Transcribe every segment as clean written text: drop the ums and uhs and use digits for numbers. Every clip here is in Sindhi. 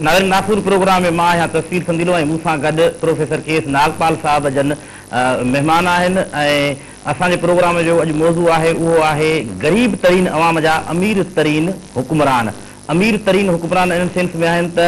ناظرين ناسور پروگرام ۾ مان آهيان تصوير سنديلو ۽ مون سان گڏ پروفيسر ڪي ايس ناگپال صاحب جن مهمان آهن ۽ اسان جي پروگرام جو اڄ موضوع آهي اهو آهي غريب ترين عوام جا امير ترين حڪمران امير ترين حڪمران ان سينس ۾ آهن ته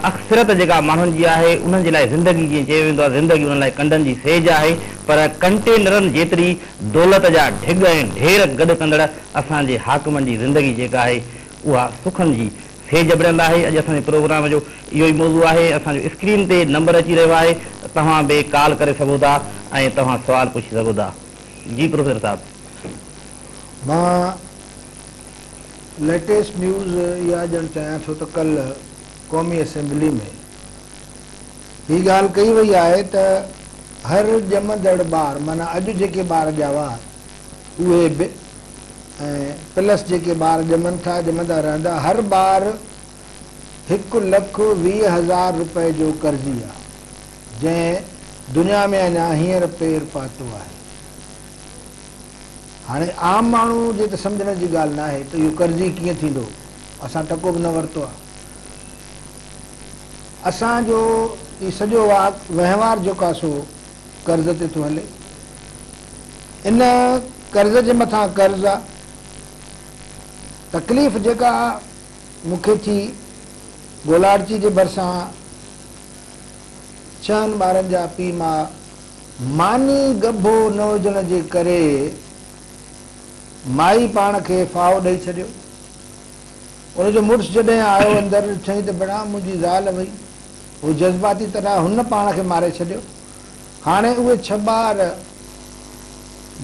اڪثريت جيڪا ماڻهن جي آهي انهن جي لاء زندگي جيئن چيو ويندو آهي زندگي انهن لاء ڪنڊن جي سيج آهي پر ڪنٽينرن جيتري دولت جا ڍڳ ۽ ڍير گڏ ڪندڙ اسان جي حاڪمن جي زندگي جيڪا آهي اها سکن جي سيج بڻيل آهي. اڄ اسان جي پروگرام جو اهو ئي موضوع آهي. اسان جو اسڪرين تي نمبر اچي رهيو آهي توهان به ڪال ڪري سگهو ٿا ۽ توهان سوال پڇي سگهو ٿا. جي پروفيسر صاحب. مان ليٽيسٽ نيوز اها ڏيڻ چاهيان ٿو ته ڪلهه قومي اسيمبلي ۾ هي ڳالهه ڪئي وئي آهي ته هر ڄمندڙ ٻار معنيٰ اڄ جيڪي ٻار ڄاوا اهي به ۽ پلس جيڪي ٻار ڄمن ٿا ڄمندا رهندا هر ٻار هڪ لک 20,000 روپئي جو قرضي آ جنهن دنيا ۾ اڃا هينئر پير پاتو آهي. هاڻي عام ماڻهو جي ته سمجهڻ جي ڳالهه ناهي ته اهو قرضي ڪيئن ٿيندو، اسان ٽڪو به نه ورتو آهي. اسان جو هي سڄو وهنوار جيڪو آهي سو قرض تي ٿو هلي. ان قرض جي مٿان قرض آ. تڪليف جيڪا مون کي ٿي گولاڙچي جي ڀرسان ڇهن ٻارن جا پيء ماء ماني ڳڀو نه هجڻ جي ڪري مائي پاڻ کي ڦاهو ڏئي ڇڏيو. ان جو مڙس جڏهن آيو اندر ڏٺائين ته ڀيڻا منهنجي زال وئي. هو جذباتي طرح هن پاڻ کي ماري ڇڏيو. هاڻي اهي ڇهه ٻار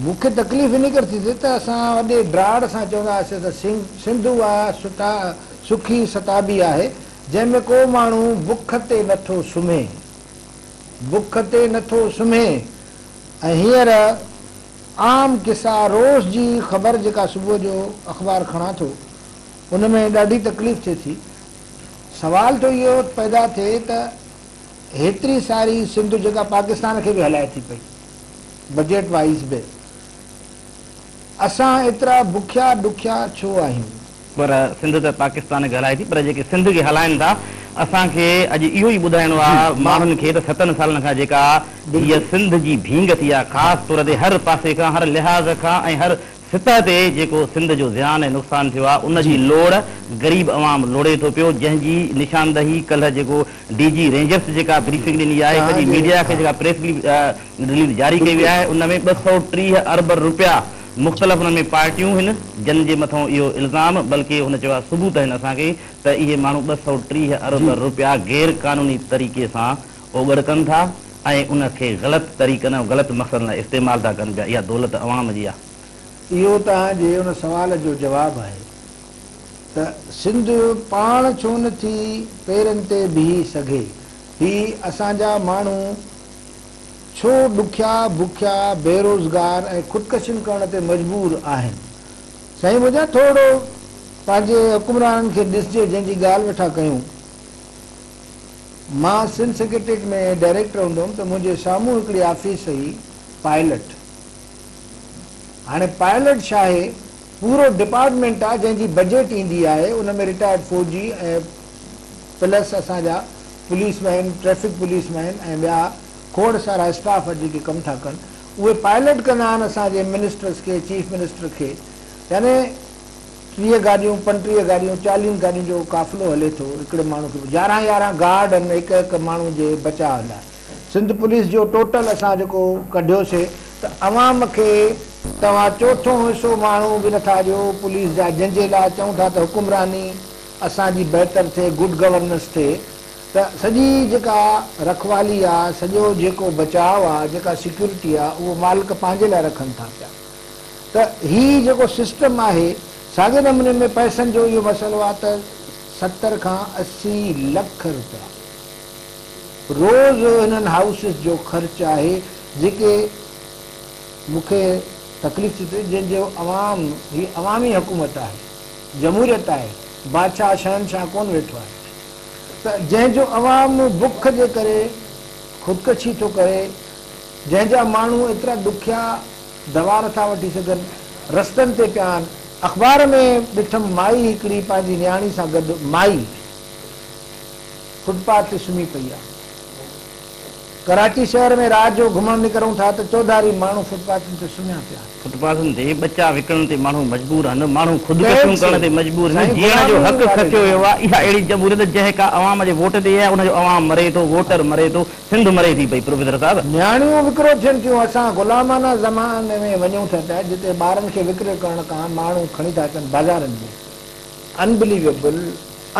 مون کي تڪليف انهي ڪري ٿي ٿئي ته اسان وڏي ڊاڙ سان چوندا هئاسين ته سنڌ اها سٺا سکي ستابي آهي جنهن ۾ ڪو ماڻهو بک تي نٿو سمهي. بک تي نٿو سمهي ۽ هينئر عام قصا روز جي خبر جيڪا صبح جو اخبار کڻان ٿو ان ۾ ڏاڍي تڪليف ٿئي ٿي. سوال ٿو اهو پيدا ٿئي ته هيتري ساري سنڌ جيڪا پاڪستان کي به هلائي ٿي پئي بجيٽ وائيز به اسان ايترا بکيا ڏکيا ڇو آهيون؟ پر سنڌ ته پاڪستان کي هلائي ٿي پر جيڪي سنڌ کي هلائن ٿا اسان کي اڄ اهو ئي ٻڌائڻو آ ماڻهن کي ته 7 سالن کان جيڪا هيء سنڌ جي ڀينگ ٿي آ خاص طور تي هر پاسي کان هر لحاظ کان ۽ هر سطح تي جيڪو سنڌ جو زيان ۽ نقصان ٿيو آ ان جي لوڙ غريب عوام لوڙي ٿو پيو جنهن جي نشاندهي ڪلهه جيڪو ڊي جي رينجرس جيڪا بريفنگ ڏني آهي سڄي ميڊيا کي جيڪا پريس رليز جاري ڪئي وئي آهي ان ۾ 230 ارب روپيا مختلف انهن ۾ پارٽيون هن جن جي مٿئون اهو الزام بلڪه هن چيو آهي ثبوت آهن اسان کي ته اهي ماڻهو 230 ارب روپيا غير قانوني طريقي سان اوڳڙ ڪن ٿا ۽ ان کي غلط طريقن ۽ غلط مقصدن لاء استعمال ٿا ڪن پيا اها دولت عوام جي آهي. اهو توهان جي ان سوال جو جواب آهي ته سنڌ پاڻ ڇو نه ٿي پيرن تي بيهي سگهي؟ هي اسان جا ماڻهو ڇو ڏکيا، بکيا، بيروزگار ۽ خودڪشين ڪرڻ تي مجبور آهن؟ سائين منهنجا ٿورڙو پنهنجي حڪمرانن کي ڏسجي جنهن جي ڳالهه ويٺا ڪيون. مان سنڌ سيڪريٽريٽ ۾ ڊائريڪٽر هوندو هوم ته منهنجي سامهون هڪڙي آفيس هئي پائلٽ. هاڻي پائلٽ ڇاهي پورو ڊپارٽمينٽ آ جنهن جي بجيٽ ايندي آهي ان ۾ رٽائرڊ فوجي ۽ پلس اسان جا پوليس مين، ٽريفڪ پوليس مين ۽ ٻيا کوڙ سارا اسٽاف جيڪي ڪم ٿا ڪن اهي پائلٽ ڪندا آهن اسان جي منسٽرس کي چيف منسٽر کي يعني 30 گاڏيون 35 گاڏيون 40 گاڏين جو قافلو هلي ٿو هڪڙي ماڻهو کي 11 11 گارڊ آهن هڪ هڪ ماڻهو جي بچاء لاء سنڌ پوليس جو ٽوٽل اسان جيڪو ڪڍيوسي ته عوام کي توهان چوٿون حصو ماڻهو به نٿا ڏيو پوليس جا جنهن جي لاء چئون ٿا ته حڪمراني اسان جي بهتر ٿئي گڊ گورننس ٿئي ته سڄي جيڪا رکوالي آ سڄو جيڪو بچاء آ جيڪا سيڪيورٽي آ اهو مالڪ پنهنجي لاء رکن ٿا پيا ته هي جيڪو سسٽم آهي ساڳي نموني ۾ پئسن جو اهو مسئلو آ ته 70 کان 80 لک روپيا روز هنن هائوسز جو خرچ آهي جيڪي مون کي تڪليف ٿي ٿئي جنهن جو عوام هي عوامي حڪومت آهي جمهوريت آهي بادشاهه شهنشاهه ڪونه ويٺو آهي ته جنهن جو عوام بک جي ڪري خودڪشي ٿو ڪري جنهن جا ماڻهو ايترا ڏکيا دوا نٿا وٺي سگهن رستن تي پيا آهن اخبار ۾ ڏٺم مائي هڪڙي پنهنجي نياڻي سان گڏ مائي. فٽ پاٿ تي سمهي پئي آ. ڪراچي شهر ۾ رات جو گهمڻ نڪرون ٿا ته چوڌاري ماڻهو فٽ پاٿن تي سمهيا پيا آهن. فٽ پاٿن تي ٻچا وڪڻڻ تي ماڻهو مجبور آهن، ماڻهو خودڪشيون ڪرڻ تي مجبور آهن، سائين جيئڻ جو غلامي حق واري کسيو ويو آهي، اها اهڙي جمهوريت جنهن ڪا عوام جي ووٽ تي آهي، ان جو عوام مري ٿو، ووٽر مري ٿو، سنڌ مري ٿي پئي پروفيسر صاحب. نياڻيون وڪرو ٿين ٿيون، اسان غلامانه زماني ۾ وڃون ٿا پيا جتي ٻارن کي وڪري ڪرڻ ڪاڻ ماڻهو کڻي ٿا اچن بازارن ۾. Unbelievable.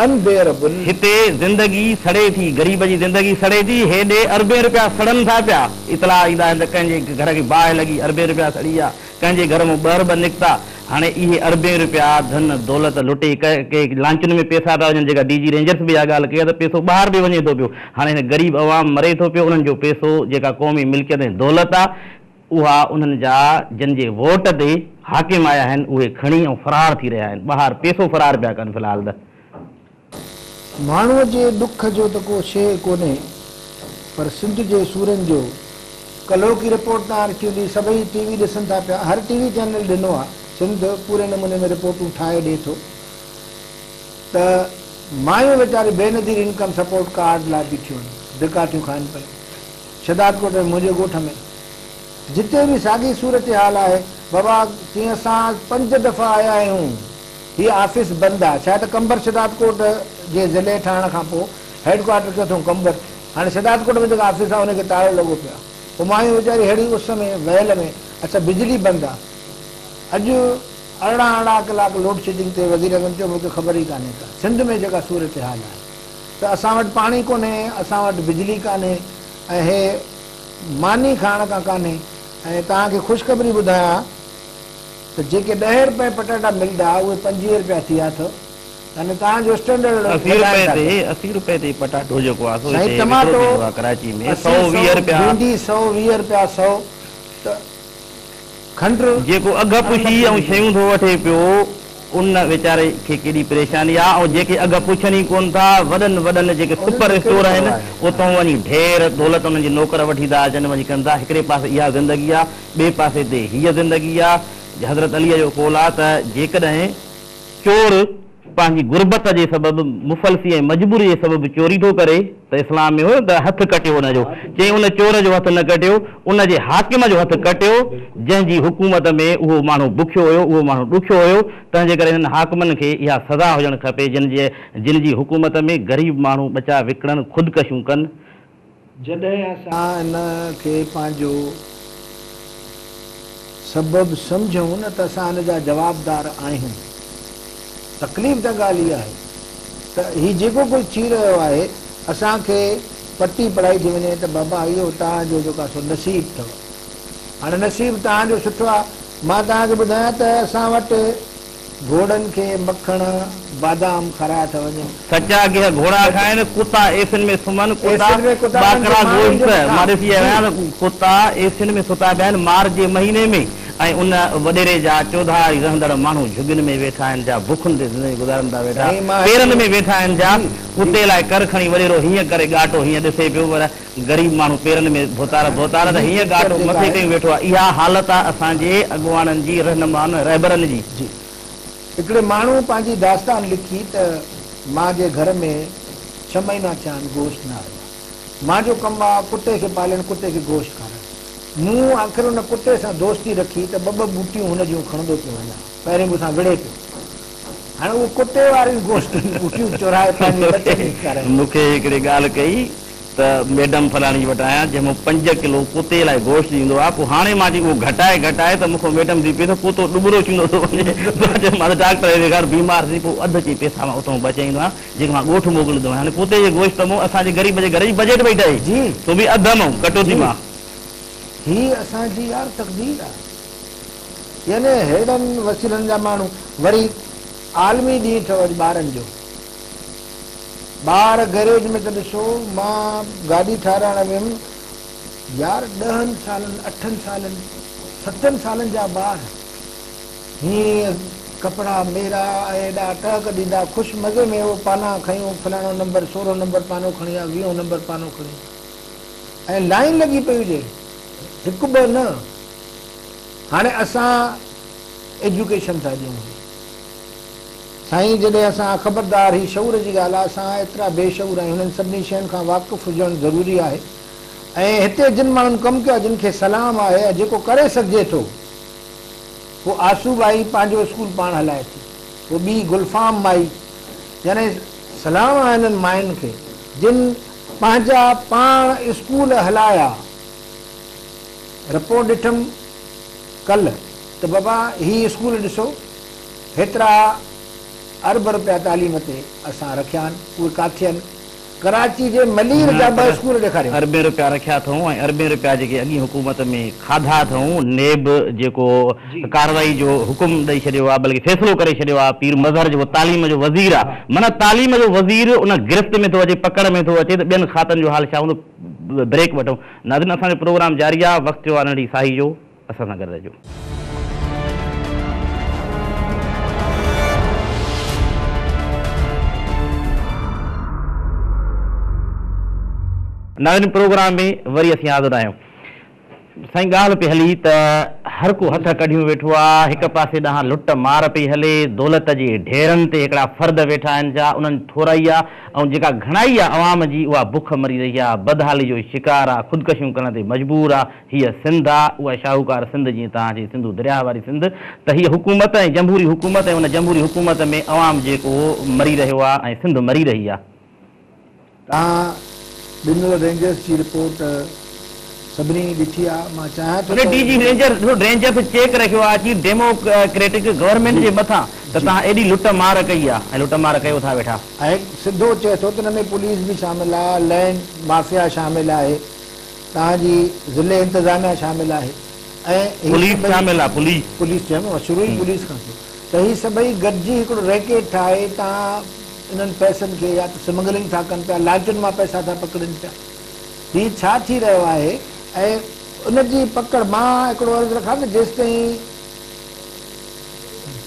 Unbearable. هتي زندگي سڙي ٿي، غريب جي زندگي سڙي ٿي، هيڏي اربين رپيا سڙن ٿا پيا، اطلاع ايندا آهن ته ڪنهن جي گهر کي باهه لڳي، اربين رپيا سڙي ويا، ڪنهن جي گهر مان ٻه ارب نڪتا، هاڻي اهي اربين رپيا ڌن دولت لٽي ڪي لانچن ۾ پيسا پيا وڃن، جيڪا ڊي جي رينجرس به اها ڳالهه ڪئي آهي ته پيسو ٻاهر به وڃي ٿو پيو، هاڻي هن غريب عوام مري ٿو پيو، انهن جو پيسو جيڪا قومي ملڪيت ۽ دولت آهي، اها انهن جا جن جي ووٽ تي حاڪم آيا آهن اهي کڻي ۽ فرار ٿي رهيا آهن ٻاهر پيسو فرار پيا ڪن في الحال ته. ماڻهوء جي ڏک جو ته ڪو شيء ڪونهي پر سنڌ جي سورن جو. ڪلهوڪي رپورٽ توهان ڏٺي هوندي سڀئي ٽي وي ڏسن ٿا پيا هر ٽي وي چينل ڏنو آ سنڌ پوري نموني ۾ رپورٽون ٺاهي ڏي ٿو ته مايون ويچاري بينظير انڪم سپورٽ ڪارڊ لاء بيٺيون آهن ڌڪا ٿيون کائن پيون. شهدادڪوٽ ۾ منهنجي ڳوٺ ۾ جتي به ساڳي صورتحال آهي. بابا چيائين اسان پنج دفعا آيا آهيون هي آفيس بند آ شايد قمبر شهدادڪوٽ جي ضلعي ٺهڻ کان پوء هيڊ ڪوارٽر ڪيو اٿئون قمبر هاڻي شهدادڪوٽ ۾ جيڪا آفيس آ ان کي تاڙو لڳو پيو آ پوء مايون ويچاري ههڙي اس ۾ ويل ۾ اڇا بجلي بند آ اڄ 18 18 ڪلاڪ لوڊ شيڊنگ تي وزيراعظم چيو مونکي خبر ئي ڪانهي ڪا سنڌ ۾ جيڪا صورتحال آهي. ته اسان وٽ پاڻي ڪونهي، اسان وٽ بجلي ڪانهي ۽ هي ماني کائڻ ڪا ڪانهي ۽ توهان کي خوشخبري ٻڌايان ته جيڪي ڏهين رپئي پٽاٽا ملدا اهي 25 رپيا ٿي ويا اٿو يعني توهان جو اسٽينڊرڊ 80 وڌائين رپئي ٿا تي پيا. 80 رپئي تي پٽاٽو جيڪو آهي سو سائين هتي وڪرو ٽماٽو ٿيندو آهي ڪراچي ۾ 80 سؤ سئو ويهه رپيا. ڀينڊي 120 رپيا سئو ته کنڊ جيڪو اگهه پڇي ۽ شيون ٿو وٺي پيو ان ويچاري کي ڪيڏي پريشاني آ ۽ جيڪي اگهه پڇن ئي ڪون ٿا، وڏن وڏن جيڪي سپر اسٽور آهن اتون وڃي ڍير دولت انهن جي نوڪر وٺي ٿا اچن وڃي ڪن ٿا، هڪڙي پاسي اها زندگي آ ٻئي پاسي تي هيء زندگي آ، حضرت علي جو قول آ ته جيڪڏهن چور پنهنجي غربت جي سبب مفلسي ۽ مجبوري جي سبب چوري ٿو ڪري ته اسلام ۾ هيو ته هٿ ڪٽيو ان جو، چيائين ان چور جو هٿ نه ڪٽيو، ان جي حاڪم جو هٿ ڪٽيو، جنهن جي حڪومت ۾ اهو ماڻهو بکيو هيو، اهو ماڻهو ڏکيو هيو، تنهن جي ڪري انهن حاڪمن کي اها سزا هجڻ کپي جن جي جن جي حڪومت ۾ غريب ماڻهو ٻچا وڪڻن، خودڪشيون ڪن. جڏهن اسان ان کي پنهنجو سبب سمجهون نه ته اسان ان جا جوابدار آهيون. تڪليف ته ڳالهه اها آهي ته هي جيڪو ڪجهه ٿي رهيو آهي اسان کي پٽي پڙهائي ٿي وڃي ته بابا اهو توهان جو جيڪو آهي سو نصيب اٿو. هاڻي نصيب توهان جو سٺو آهي. مان توهان کي ٻڌايان ته اسان وٽ گهوڙن کي مکڻ بادام کارايا ٿا وڃن. سچا گيهه گهوڙا کائن، ڪتا ايسين ۾ سمهن، ڪتا ايسين ۾ ڪتا انهن جي ٻاڪرا ماڻهن جي گوشت، مٿان. مان ڏسي آيو جي. آهيان ته ڪتا ايسين ۾ ستا پيا آهن مارچ جي مهيني ۾. ۽ ان وڏيري جا چوڌاري رهندڙ ماڻهو جهڳين ۾ ويٺا آهن جا بکن تي زندگي گذارن ٿا ويٺا سائين مان پيرن هڪ ۾ ويٺا آهن جا جي جي. ڪتي لاء ڪر کڻي وڏيرو هيئن ڪري ڳاٽو هيئن ڏسي پيو پر غريب ماڻهو پيرن ۾ ڀوتار ڀوتار ته هي هيئن پڪچر ڳاٽو جيڪا مٿي آهي. ڪيون ويٺو آهي اها حالت آهي اسان جي اڳواڻن جي رهنمائن رهبرن جي. جي هڪڙي ماڻهو پنهنجي داستان لکي ته مان جي گهر ۾ ڇهه مهينا ٿيا آهن گوشت نه آيو آهي. مان جو ڪم آ ڪتي کي پالڻ ڪتي کي گوشت کارائڻ. مون آخر ان ڪتي سان دوستي رکي ته ٻه ٻه ٻوٽيون هن جون کڻندو پيو وڃان. پهرين مون سان وڙهي پيو. هاڻي اهو ڪتي واريون گوشت جون ٻوٽيون چورائي پنهنجي ٻچن کي کارائيندو. مون کي هڪڙي ڳالهه ڪئي ته ميڊم فلاڻي وٽ آهيان جنهن مون پنج ڪلو ڪتي لاء گوشت ڏيندو آ پوء هاڻي مان چي اهو گهٽائي گهٽائي ته مون کان ميڊم ٿي پئي ته ڪتو ڏٻرو ٿيندو ٿو وڃي. مان چيو مان ته ڊاڪٽر کي ڏيکار بيمار ٿي پوء اڌ چي پئسا مان اتان بچائيندو آهيان. جيڪي مان ڳوٺ موڪليندو آهيان. هاڻي ڪتي جي گوشت مون اسان جي غريب جي گهر جي بجيٽ پئي ٺهي. جي. سو به اڌ مون ڪٽوتي جي. مان. هي اسان جي يار تقدير آ. يعني ههڙن وسيلن جا ماڻهو وري عالمي ڏينهن اٿو اڄ ٻارن جو. ٻار گئريج ۾ ته ڏسو مان گاڏي ٺاهرائڻ ويم يار ڏهن سالن اٺن سالن ستن سالن جا ٻار. هيئن ڪپڙا ميرا ۽ ايڏا ٽهڪ ڏيندا خوش مزي ۾ اهو پانا کنيو فلاڻو نمبر 16 نمبر پانو کڻي آ ويهون نمبر پانو کڻي ۽ لائين لڳي پئي هجي هڪ ٻه نه هاڻي اسان ايجوڪيشن ٿا ڏيون. سائين جڏهن اسان خبردار هي شعور جي ڳالهه آهي اسان ايترا بي شعور آهيون هنن سڀني شين کان واقف هجڻ ضروري آهي ۽ هتي جن ماڻهن ڪم ڪيو آهي جن کي سلام آهي ۽ جيڪو ڪري سگهجي ٿو پوء آسو ٻائي پنهنجو اسڪول پاڻ هلائي ٿي پوء ٻي گلفام مائي يعني سلام آهي انهن ماين کي جن پنهنجا پاڻ اسڪول هلايا. رپورٽ ڏٺم ڪلهه ته بابا هي اسڪول ڏسو هيترا ارب رپيا تعليم تي اسان رکيا آهن اهي ڪاٿي آهن ڪراچي جي ملير جا ٻه اسڪول ڏيکاريو. اربين رپيا رکيا اٿئون ۽ اربين رپيا جيڪي اڳين حڪومت ۾ کاڌا اٿئون نيب جيڪو ڪارروائي جو حڪم ڏئي ڇڏيو آهي بلڪه فيصلو ڪري ڇڏيو آهي پير مظهر جيڪو تعليم جو وزير آهي معنيٰ تعليم جو وزير ان گرفت ۾ ٿو اچي پڪڙ ۾ ٿو اچي ته ٻين کاتن جو حال ڇا هوندو بريڪ وٺون ناظرين اسان جو پروگرام جاري آ وقت ٿيو آ ننڍي ساهي جو اسان سان گڏ رهجو. ناظرين پروگرام ۾ وري اسين حاضر آهيون. سائين ڳالهه پئي هلي ته هر ڪو هٿ ڪڍيون ويٺو آ، هڪ پاسي ڏانهن لٽ مار پئي هلي، دولت جي ڍيرن تي هڪڙا فرد ويٺا آهن جا انهن ٿورائي آ ۽ جيڪا گهڻائي آ عوام جي اها بک مري رهي آ، بدحالي جو شڪار آ، خودڪشيون ڪرڻ تي مجبور آ، هيء سنڌ آ، اها شاهوڪار سنڌ جيئن توهان جي سنڌو درياهه واري سنڌ ته هيء حڪومت ۽ جمهوري حڪومت ۽ ان جمهوري حڪومت ۾ عوام جيڪو مري رهيو آ ۽ سنڌ مري رهي آ. توهان ڏنل رينجرز جي رپورٽ سڀني ڏٺي آ مان چاهيان ٿو ته ڊي جي رينجرز ڏسو رينجرز چيڪ رکيو آ اچي ڊيمو ڪريٽڪ گورنمينٽ جي مٿان ته توهان ايڏي لٽ مار ڪئي آ ۽ لٽ مار ڪيو ٿا ويٺا. ۽ سڌو چئي ٿو ته ان ۾ پوليس به شامل آ لينڊ مافيا شامل آهي توهان جي ضلعي انتظاميا شامل آهي ۽ هي پوليس شامل آ پوليس. پوليس چيم مان شروع ئي پوليس کان ٿيو ته هي سڀئي گڏجي هڪڙو ريڪيٽ ٺاهي توهان انهن پئسن کي يا ته سمگلنگ ٿا ڪن پيا، لانچن مان پئسا ٿا پڪڙين پيا. هي ڇا ٿي رهيو آهي ۽ ان جي پڪڙ مان هڪڙو عرض رکان ته جيستائين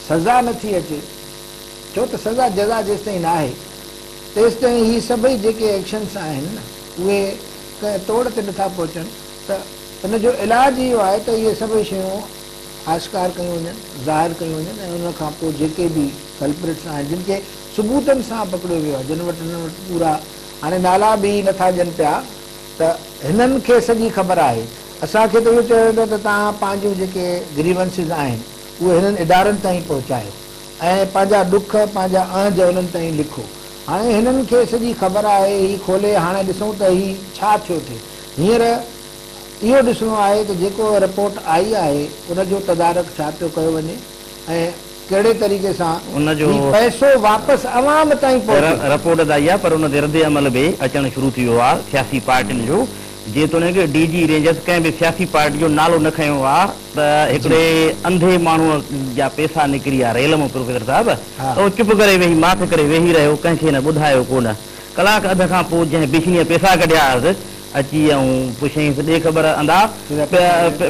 سزا نه ٿي اچي، ڇو ته سزا جزا جيستائين ناهي تيستائين هي سڀئي جيڪي ايڪشنس آهن نه اهي ڪنهن توڙ تي نٿا پهچن ته ان جو علاج اهو آهي ته اهي سڀئي شيون آشڪار ڪيون وڃن، ظاهر ڪيون وڃن ۽ ان کان پوء جيڪي به ڪلپرٽس آهن جن کي ثبوتن سان پڪڙيو ويو آهي جن وٽ هنن وٽ پورا هاڻي نالا به نٿا ڏين پيا ته هنن کي سڄي خبر آهي اسان کي ته اهو چيو ويندو آهي ته توهان پنهنجون جيڪي گريونسز آهن اهي هنن ادارن تائين پهچايو ۽ پنهنجا ڏک پنهنجا اهنج انهن تائين لکو هاڻي هنن کي سڄي خبر آهي هي کولي هاڻي ڏسون ته هي ڇا ٿيو ٿئي هينئر اهو ڏسڻو آهي ته جيڪو رپورٽ آئي آهي ان جو تدارڪ ڇا پيو ڪيو وڃي ۽ ڪهڙي طريقي سان ان جو هي پئسو واپس عوام تائين پهچي. رپورٽ ته آئي آهي پر ان تي رد عمل به اچڻ شروع ٿي ويو آهي سياسي پارٽين جو جيتوڻيڪ ڊي جي رينجرز ڪنهن به سياسي پارٽي جو نالو نه کنيو آهي ته هڪڙي انڌي ماڻهوء جا پئسا نڪري ويا ريل مان پروفيسر صاحب ته اهو چپ ڪري ويهي ماٺ ڪري ويهي رهيو ڪنهن کي هن ٻڌايو ڪونه ڪلاڪ اڌ کان پوء جنهن بشنيء پئسا ڪڍيا هئس اچي ۽ پڇيائينس، ڏي خبر انڌا،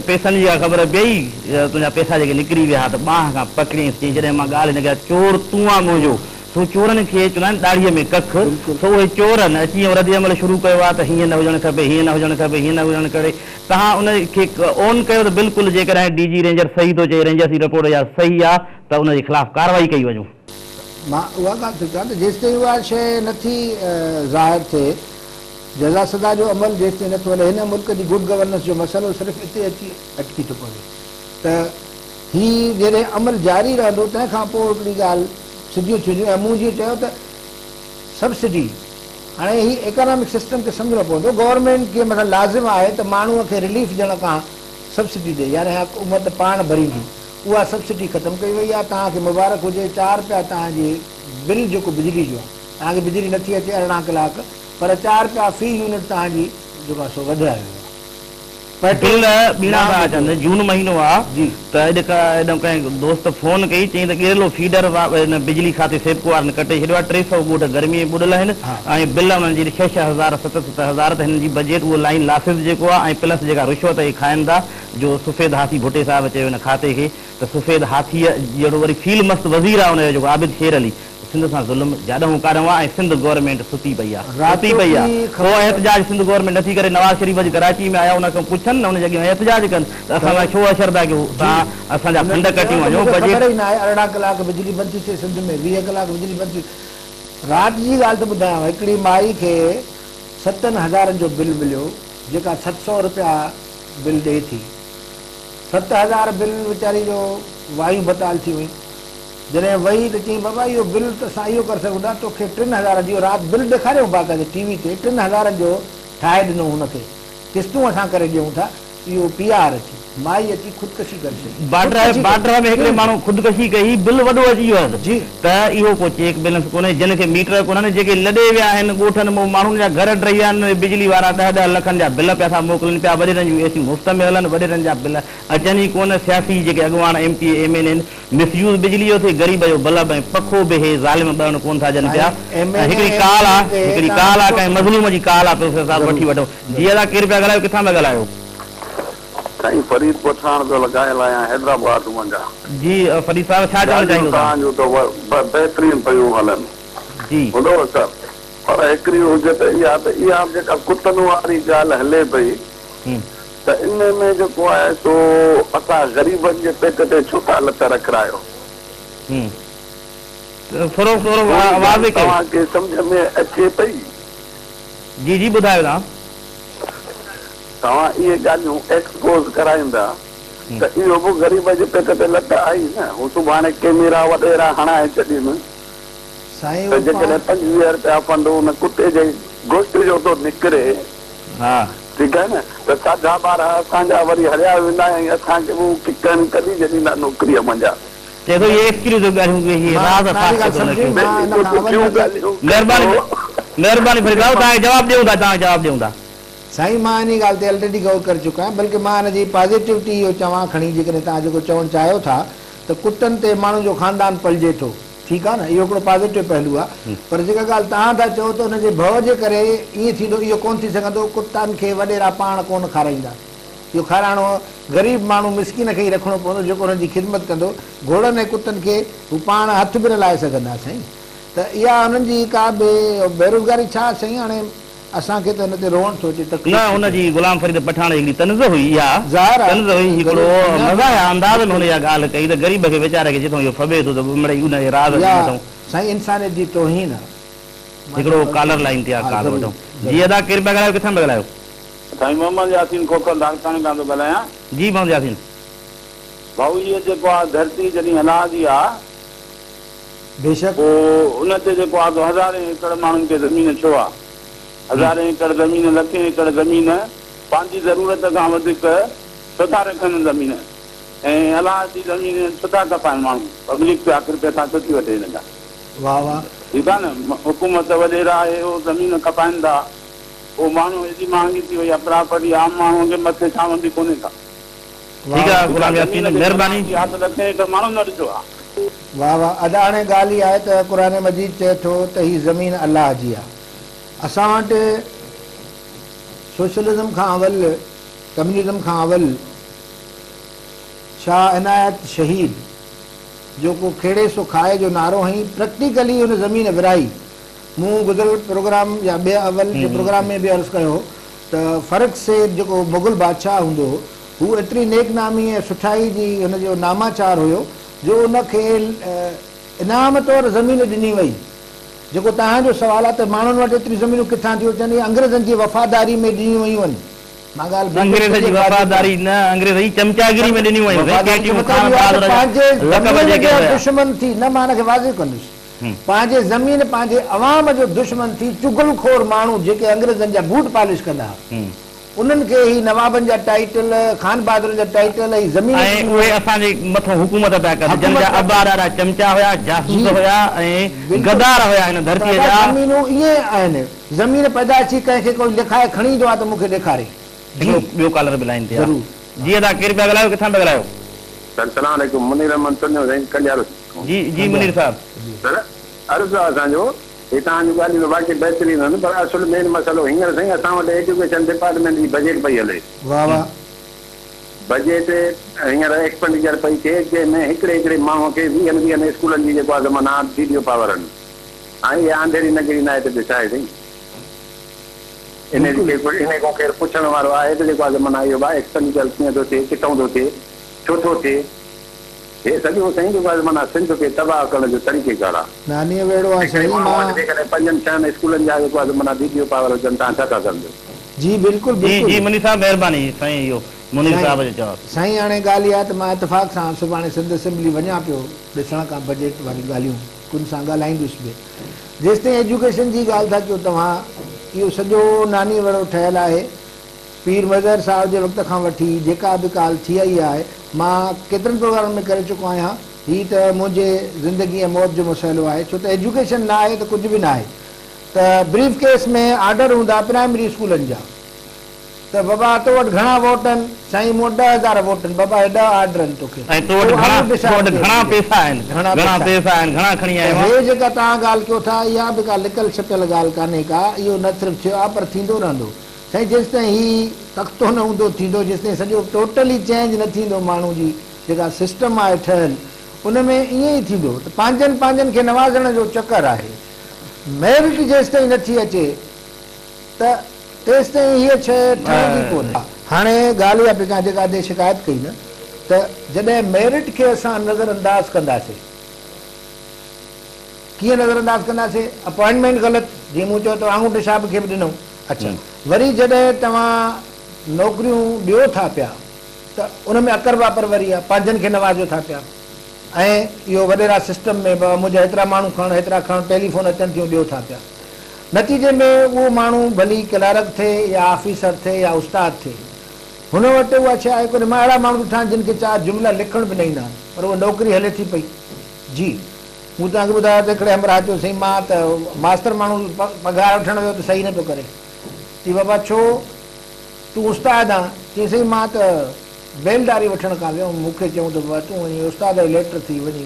پئسن جي ڪا خبر پيئي؟ تنهنجا پئسا جيڪي نڪري ويا ها ته ٻانهن کان پڪڙيائينس، چيائين، جڏهن مان ڳالهه هن ڪيا، چور تون آن منهنجو، سو چورن کي چوندا آهن ڏاڙهيء ۾ ڪک، سو اهي چور آهن، اچي ۽ رد عمل شروع ڪيو آهي ته هيئن نه هجڻ کپي، هيئن نه هجڻ کپي، هيئن نه هجڻ کپي، توهان ان کي اون ڪيو ته بلڪل جيڪڏهن ڊي جي رينجرز صحيح ٿو چئي، رينجرز جي رپورٽ اها صحيح آهي ته ان جي خلاف ڪارروائي ڪئي وڃو. مان اها ڳالهه ٿو چوان ته جيستائين اها شيء نه ٿي ظاهر ٿئي، جزا سزا جو عمل جيستائين نٿو هلي هن ملڪ جي گڊ گورننس جو مسئلو صرف اتي اچي اٽڪي ٿو پوي ته هي جڏهن عمل جاري رهندو تنهن کان پوء هڪڙي ڳالهه سڌيون ٿينديون ۽ مون جيئن چيو ته سبسڊي هاڻي هي ايڪانامڪ سسٽم کي سمجهڻو پوندو گورنمينٽ کي مٿان لازم آهي ته ماڻهو کي رليف ڏيڻ کان سبسڊي ڏي يعني حڪومت پاڻ ڀريندي اها سبسڊي ختم ڪئي وئي آهي توهان کي مبارڪ هجي چار رپيا توهان جي بل جيڪو بجلي جو آهي توهان کي بجلي نٿي اچي 18 ڪلاڪ پر چار رپيا في يونٽ توهان جي جيڪو آهي سو وڌايو ويو آهي. بل ٻيڻا ٿا اچن جون مهينو آ ته اڄ ڪڏهن ڪنهن دوست فون ڪئي چيائين ته ڳيرلو فيڊر هن بجلي کاتي سيپڪو وارن ڪٽي ڇڏيو آ 300 ڳوٺ گرمي ۾ ٻڏل آهن ۽ بل انهن جي ڇهه ڇهه هزار ست ست هزار ته هنن جي بجيٽ اهو لائين لاسز جيڪو آ ۽ پلس جيڪا رشوت اهي کائن ٿا جو سفيد هاٿي ڀٽي صاحب چيو هن کاتي کي ته سفيد هاٿيء جهڙو وري فيل مست وزير آ ان جو جيڪو عابد شير علي. سنڌ سان ظلم جاڏهون ڪاڏهون آ ۽ سنڌ گورنمينٽ ستي پئي آ ستي پئي آ ڪو احتجاج سنڌ گورنمينٽ نٿي ڪري نواز شريف اڄ ڪراچي ۾ آيا ان کان پڇن نه ان جي اڳيان احتجاج ڪن ته اسان سان ڇو حشر ٿا ڪيو توهان اسان جا فنڊ ڪٽيون وڃو بجيٽ. خبر ئي ناهي 18 ڪلاڪ بجلي بند ٿي ٿئي سنڌ ۾ 20 ڪلاڪ بجلي بند ٿي رات جي ڳالهه ٿو ٻڌايانو هڪڙي مائي کي ستن هزارن جو بل مليو جيڪا 700 رپيا بل ڏئي ٿي 7000 بل ويچاري جو وايون بتال ٿي ويون جڏهن وئي ته چيائين بابا اهو بل ته اسان اهو ڪري سگهون ٿا توکي 3000 جو رات بل ڏيکاريائون باقاعده ٽي وي تي 3000 جو ٺاهي ڏنو هن کي قسطون اسان ڪري ڏيون ٿا اهو پي آر اچي مائي اچي خودڪشي ڪري ڇڏي بارڊر بارڊر ۾ هڪڙي ماڻهو خودڪشي ڪئي بل وڏو اچي ويو هوس ته اهو ڪو چيڪ بيلنس ڪونهي جن کي ميٽر ڪونهن جيڪي لڏي ويا آهن ڳوٺن مان ماڻهن جا گهر ڊهي ويا آهن بجلي وارا ڏهه ڏهه لکن جا بل پيا ٿا موڪلن پيا وڏيرن جون اي سيون مفت ۾ هلن وڏيرن جا بل اچن ئي ڪونه سياسي جيڪي اڳواڻ M P A M N A آهن مس يوز بجلي جو ٿئي غريب جو بلب ۽ پکو به هي ظالم ٻرڻ ڪون ٿا ڏين پيا ۽ هڪڙي ڪال آ هڪڙي ڪال آ ڪنهن مظلوم جي ڪال آ پروفيسر صاحب وٺي وٺو جي ادا ڪير پيا ڳالهايو ڪٿان پيا ڳالهايو. سائين فريد پٺاڻ پيو ڳالهايان حيدرآباد منجهان. جي فريد صاحب ڇا چوڻ ڳالهيون چاهيندو توهان. توهان جون ته بهترين پيون هلن جي. ٻڌو سر پر هڪڙي حجت اها ته اها به جيڪا ڪتن واري ڳالهه هلي پئي ته ان ۾ جيڪو آهي سو اسان غريبن جي پيٽ تي ڇو ٿا لت رکرايو؟ ٿورو ٿورو ٿوري ڳالهه واضح ڪيو. توهان کي سمجهه ۾ اچي پئي؟ جي جي ٻڌايو توهان. توهان اهي ڳالهيون ايڪسپوز ڪرائيندا ته اهو به غريب جي پيٽ تي لت آئي نه، هو سڀاڻي ڪيميرا وڏيرا هڻائي ڇڏين. سائين ته اهو پاڻ. جيڪڏهن 25 رپيا فنڊ ان ڪتي جي گوشت جو ٿو نڪري. ها. ٺيڪ آهي نه ته ساڍا ٻارهن اسان جا وري هليا ويندا ۽ اسان کي به هو ڪڪ هڻي ڪڍي ڇڏيندا نوڪريء منجهان. چئي ٿو اهي ايڪسڪلوسو ڳالهيون اهي هي مان راز توهان جي فاش ڳالهه ڪيو ٿو سمجهي هن کي. مان ان بلڪل کان اول سٺيون ۾ ڳالهيون مهرباني ڪجو. مهرباني فريد صاحب توهان کي جواب ڏيون ٿا توهان کي جواب ڏيون ٿا. سائين مان انهي ڳالهه تي الريڊي غور ڪري چڪو آهيان بلڪه مان ان جي پازيٽوٽي اهو چوان کڻي جيڪڏهن توهان جيڪو چوڻ چاهيو ٿا ته ڪتن تي ماڻهن جو خاندان پلجي ٿو ٺيڪ آ نه اهو هڪڙو پازيٽو پهلو آ پر جيڪا ڳالهه توهان ٿا چئو ته ان جي ڀؤ جي ڪري ائين ٿيندو اهو ڪونه ٿي سگهندو ڪتن کي وڏيرا پاڻ ڪونه کارائيندا اهو کارائڻو غريب ماڻهو مسڪين کي ئي رکڻو پوندو جيڪو انهن جي خدمت ڪندو گهوڙن ۽ ڪتن کي هو پاڻ هٿ به نه لائي سگهندا سائين ته اها انهن جي ڪا به بيروزگاري ڇا سائين هاڻي اسان کي ته هن تي روئڻ ٿو اچي نه تڪليف ٿي هن ٿئي. جي غلام فريد پٺاڻ جي هڪڙي طنز هئي اها ظاهر آ طنز هئي هڪڙو غريب پنجاب مزاحيه انداز ۾ هن اها ڳالهه ڪئي ته غريب کي ويچاري کي جتان اهو ڦٻي ٿو ته مڙئي ان جي راز جي يا مٿئون. سائين انسانيت جي توهين آ. هڪڙو ڪالر لائين تي آ ها ڪال ضرور وٺون جي ضرور. ادا ڪير پيا ڳالهايو ڪٿان پيا ڳالهايو. سائين محمد ياسين کوکر لاڙڪاڻي کان ٿو ڳالهايان. جي محمد ياسين. ڀائو هيء جيڪو آ ڌرتي جڏهن الله جي آ. بيشڪ. پوء ان تي جيڪو آ سو هزارين ايڪڙ ماڻهن کي زمين ڇو آ؟ هزارين ايڪڙ زمين، لکين ايڪڙ زمين پنهنجي ضرورت کان وڌيڪ ڇو ٿا رکن زمين ۽ الله جي زمين ڇو ٿا کپائن ماڻهو؟ پبلڪ پيا آخر پئسا ڇو ٿي وٺي هن جا؟ واه واه. ٺيڪ آ نه حڪومت وڏيرا اهي هو زمين کپائن ٿا پوء ماڻهو ايڏي مهانگي ٿي وئي آ پراپرٽي عام ماڻهو کي مٿي ڇانوندي ڪونهي ڪا. ٺيڪ آ غلام ياسين مهرباني. ماڻهو نه ڏٺو آ. واه واه ادا هاڻي ڳالهه اها آهي ته قرآن مجيد چئي ٿو ته هي زمين الله جي آ اسان وٽ سوشلزم کان اول ڪميونزم کان اول شاهه عنايت شهيد جو ڪو کيڙي سو کائي جو نعرو هنئي پريڪٽيڪلي هن زمين ورهائي مون گذريل پروگرام يا ٻئي اول جي پروگرام ۾ به عرض ڪيو هو ته فرخ سير جيڪو مغل بادشاهه هوندو هو، هو ايتري نيڪ نامي ۽ سٺائي جي هن جو ناماچار هيو جو ان کي انعام طور زمين ڏني وئي. جيڪو توهان جو سوال آهي ته ماڻهن وٽ ايتريون زمينون ڪٿان ٿيون اچن، اهي انگريزن جي وفاداري ۾ ڏنيون ويون آهن. مان ڳالهه بلڪل انگريز جي سڄي واضح وفاداري ڪيان. نه، انگريز جي چمچاگيري ۾ ڏنيون ويون سائين، وفاداري جو ڪيٽيون مطلب خان اهو آهي ته بهادر جا پنهنجي لقب زمين جيڪي جو هيا. دشمن ٿي، نه مان ان کي واضح ڪندس. پنهنجي زمين پنهنجي عوام جو دشمن ٿي چغل خور ماڻهو جيڪي انگريزن جا بوٽ پالش ڪندا ها انهن کي هي نوابن جا ٽائيٽل خان بهادرن جا ٽائيٽل هي زمينون ۽ ڏنيون اهي ويون. اسان جي مٿون حڪومت پيا ڪن جن حڪومت جا پيا ابا ڪن. ڏاڏا چمچا هيا جي جاسوس هيا ۽ بلڪل غدار هيا هن ته ڌرتيء ادا جا. زمينون ائين آهن زمين پيدائشي ڪنهن کي ڪوئي لکائي کڻي ايندو آهي ته مون کي ڏيکاري جي هڪڙو ٻيو ڪالر به لائين تي آ. ضرور. جي ادا ڪير پيا ڳالهايو ڪٿان پيا ڳالهايو. سر سلام عليڪم منير احمد تنيو سائين ڪنڊيارو. جي جي منير صاحب. سر عرض آ اسان جو هي توهان جون ڳالهيون ته واقعي بهترين آهن پر اصل مين مسئلو هينئر سائين اسان وٽ ايجوڪيشن ڊپارٽمينٽ جي بجيٽ پئي هلي. واه واه. بجيٽ هينئر ايڪسپنڊيچر پئي ٿئي جنهن ۾ هڪڙي هڪڙي ماڻهو کي ويهن ويهن اسڪولن جي جيڪو آ سو معنيٰ ڊي ڊي او پاور آهن. هاڻي اها انڌيري نگري ناهي ته ٻيو ڇا آهي سائين؟ انهي کي انهي کان ڪير پڇڻ وارو آهي ته جيڪو آهي معنيٰ اهو ڀاء ايڪسپينڊيچر ڪيئن ٿو ٿئي، ڪٿئون ٿو ٿئي، ڇو ٿو ٿئي؟ هي سڄو سائين جيڪو آهي معنيٰ سنڌ کي تباهه ڪرڻ جو طريقيڪار آهي. نانيء ويڙهو آهي هڪڙي سائين ماڻهو وٽ مان. جيڪڏهن پنجن ڇهن اسڪولن جا جيڪو آهي معنيٰ ڊي ڊي او پاور هجن توهان ڇا ٿا سمجهو؟ جي بلڪل جي بلڪل. جي منير صاحب مهرباني سائين اهو منير سائين صاحب جو جواب. سائين هاڻي ڳالهه اها ته مان اتفاق سان سڀاڻي سنڌ اسيمبلي وڃان پيو ڏسڻ ڪا بجيٽ واريون ڳالهيون ڪن سان ڳالهائيندس به جيستائين ايجوڪيشن جي ڳالهه ٿا ڪيو توهان اهو سڄو ناني وڙو ٺهيل آهي پير مظهر صاحب جي وقت کان وٺي جيڪا به ڳالهه ٿي آئي آهي مان ڪيترن پروگرامن ۾ ڪري چڪو آهيان هي ته منهنجي زندگي ۽ موت جو مسئلو آهي ڇو ته ايجوڪيشن نه آهي ته ڪجهه به نه آهي ته بريف ڪيس ۾ آرڊر هوندا پرائمري اسڪولن جا ته بابا تو وٽ گهڻا ووٽ آهن؟ سائين مون وٽ 10,000 ووٽ آهن. بابا هي ڏهه آرڊر آهن توکي. ۽ تو وٽ گهڻا تو وٽ گهڻا پيسا آهن؟ گهڻا گهڻا پيسا آهن؟ گهڻا کڻي ته آيو آهين؟ هي جيڪا توهان ڳالهه ڪيو ٿا اها به ڪا لڪل ڇپيل ڳالهه ڪانهي ڪا. اهو نه صرف ٿيو آهي پر ٿيندو رهندو. سائين جيستائين هي تختو نه اونڌو ٿيندو جيستائين سڄو ٽوٽلي چينج نه ٿيندو ماڻهو جي جيڪا سسٽم آهي ٺهيل ان ۾ ائين ئي ٿيندو ته پنهنجن پنهنجن کي نوازڻ جو چڪر آهي. ميرٽ جيستائين نه ٿي اچي ته تيستائين هيء شيء ٺهندي ڪونه. هاڻي ڳالهه اها پئي ڪيان جيڪا ادي شڪايت ڪئي نه ته جڏهن ميرٽ کي اسان نظر انداز ڪنداسين، ڪيئن نظر انداز ڪنداسين؟ اپوائنٽمينٽ غلط، جيئن مون چيو ته آڱوٺي ڇاپ کي به ڏنو. اڇا وري جڏهن توهان نوڪريون ڏيو ٿا پيا ته ان ۾ اقربا پروري آ، پنهنجن کي نوازيو ٿا پيا ۽ اهو وڏيرا سسٽم ۾ بابا منهنجا هيترا ماڻهو کڻ هيترا کڻ ٽيليفون اچن ٿيون ڏيو ٿا پيا. نتيجي ۾ اهو ماڻهو ڀلي ڪلارڪ ٿئي يا آفيسر ٿئي يا استاد ٿئي، هن وٽ اها شيء آهي ڪونهي. مان اهڙا ماڻهو ڏٺا آهن جن کي چار جملا لکڻ به نه ايندا آهن پر اها نوڪري هلي ٿي پئي. جي مون توهان کي ٻڌايو ته هڪڙي همراهه چيو سائين مان ته ماستر ماڻهو پگهار وٺڻ ويو ته صحيح نه پيو ڪري. چي بابا ڇو؟ تون استاد آن. چيائين سائين مان ته بيلداري وٺڻ ڪان ويو هوم، مون کي چيائون ته بابا تون وڃي استاد جو ليٽر ٿي وڃي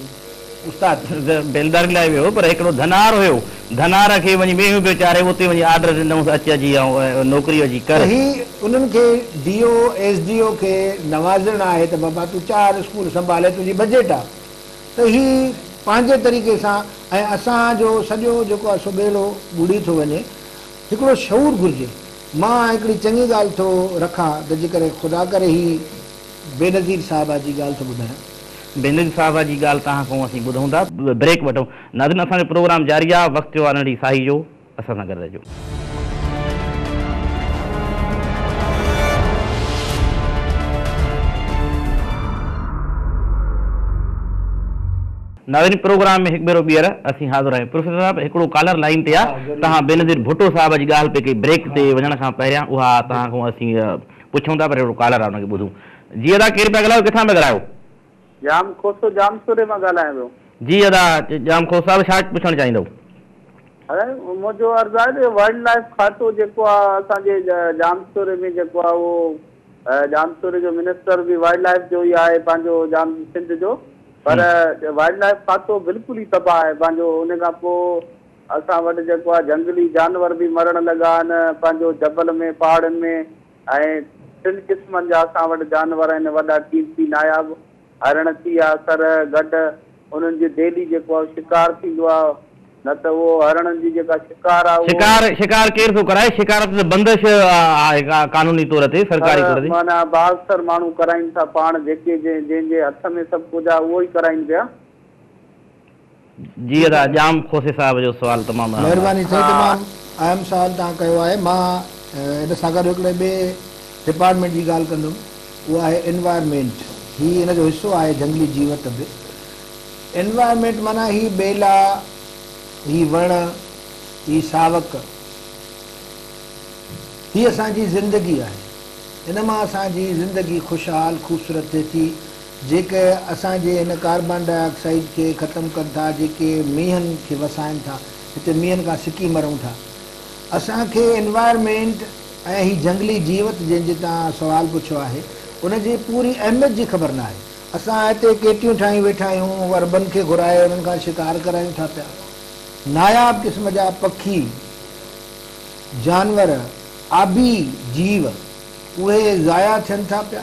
استاد ٿي. بيلداري لاء ويو هو پر هڪڙو ڌنار هيو، ڌنار کي وڃي مينهون پيو چاري، اتي وڃي آرڊر ڏنائونس اچ اچي ۽ نوڪري اچي ڪر. ته هي انهن کي D O, S D O کي نوازڻ آهي ته بابا تون چار اسڪول سنڀال هي تنهنجي بجيٽ آ ته هي پنهنجي طريقي سان ۽ اسان جو سڄو جيڪو آ سو ٻيڙو ٻڏي ٿو وڃي. هڪڙو شعور گهرجي. مان هڪڙي چڱي ڳالهه ٿو رکان ته جيڪڏهن خدا ڪري هي بينظير صاحبه جي ڳالهه ٿو ٻڌايان. بينظير صاحبه جي ڳالهه توهان کان اسين ٻڌون ٿا. بريڪ وٺون. ناظرين اسان جو پروگرام جاري آ وقت ٿيو آ ننڍي ساهي جو اسان سان گڏ رهجو. ناظرين پروگرام ۾ هڪ ڀيرو ٻيهر اسين حاضر آهيون پروفيسر صاحب هڪڙو ڪالر لائين تي آ توهان بينظير ڀٽو صاحب جي ڳالهه پئي ڪئي بريڪ تي وڃڻ کان پهريان اها توهان کان اسين پڇون ٿا پر هڪڙو ڪالر آ ان کي ٻڌون جي ادا ڪير پيا ڳالهايو ڪٿان پيا ڳالهايو. ڄام کوسو ڄامشوري مان ڳالهايان پيو. جي ادا ڄام کوسو صاحب ڇا پڇڻ چاهيندؤ. سائين منهنجو عرض آهي ته وائلڊ لائيف کاتو جيڪو آ اسان جي ڄامشوري ۾ جيڪو آ اهو ڄامشوري جو منسٽر به وائلڊ لائيف جو ئي آهي پنهنجو ڄام سنڌ جو پر وائلڊ لائيف کاتو بلڪل ئي تباهه آهي پنهنجو ان کان پوء اسان وٽ جيڪو آهي جهنگلي جانور به مرڻ لڳا آهن پنهنجو جبل ۾ پهاڙن ۾ ۽ ٽن قسمن جا اسان وٽ جانور آهن وڏا قيمتي ناياب هرڻ ٿي ويا سرهه گڍ انهن جي ڊيلي جيڪو آهي شڪار ٿيندو آهي نه ته اهو هرڻن جي جيڪا شڪار آهي اهو. شڪار شڪار ڪير ٿو ڪرائي؟ شڪار تي ته بندش آهي قانوني طور تي سرڪاري طور سر تي. معنيٰ بااثر ماڻهو ڪرائين ٿا پاڻ جيڪي جنهن جي هٿ ۾ سڀ ڪجهه آهي اهو ئي ڪرائين پيا. جي ادا ڄام کوسي صاحب جو سوال تمام اهم آهي. مهرباني سائين تمام اهم سوال توهان ڪيو آهي مان ان سان گڏ هڪڙي ٻئي ڊپارٽمينٽ جي ڳالهه ڪندم اهو آهي انوائرمينٽ هي ان جو حصو آهي جهنگلي جيوت به انوائرمينٽ معنيٰ هي ٻيلا هي وڻ هي ساوڪ هي اسان جي زندگي آهي ان مان اسان جي زندگي خوشحال خوبصورت ٿئي ٿي جيڪي اسان جي هن ڪاربان ڊاء آڪسائيڊ کي ختم ڪن ٿا، جيڪي مينهن کي وسائن ٿا، هتي مينهن کان سڪي مرون ٿا. اسان کي انوائرمينٽ ۽ هي جهنگلي جيوت جنهن جي توهان سوال پڇيو آهي، ان جي پوري اهميت جي خبر ناهي. اسان هتي ڪيٽيون ٺاهيون ويٺا آهيون، عربن کي گهرائي انهن کان شڪار ڪرايون ٿا پيا. ناياب قسم جا پکي، جانور، آبي جيو اهي ضايع ٿين ٿا پيا.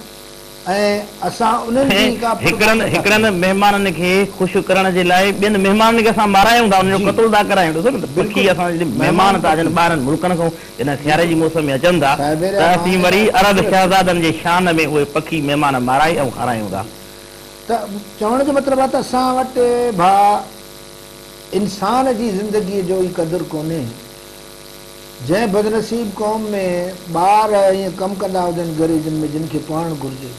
۽ اسان انهن جي ڪا هڪڙن هڪڙن مهمانن کي خوش ڪرڻ جي لاء ٻين مهمانن کي اسان مارايون ٿا، انهن جو قتل ٿا ڪرايون. ڏسو نه ته پکي اسان جا جڏهن مهمان ٿا اچن ٻاهرن ملڪن کان جڏهن سياري جي موسم ۾ اچن ٿا ته اسين وري عرب شهزادن جي شان ۾ اهي پکي مهمان مارائي ۽ کارايون ٿا. ته چوڻ جو مطلب آهي ته اسان وٽ ڀاء انسان جي زندگيء جو ئي قدر ڪونهي. جنهن بدنصيب قوم ۾ ٻار ائين ڪم ڪندا هجن گريجن ۾ جن کي پڙهڻ گهرجي.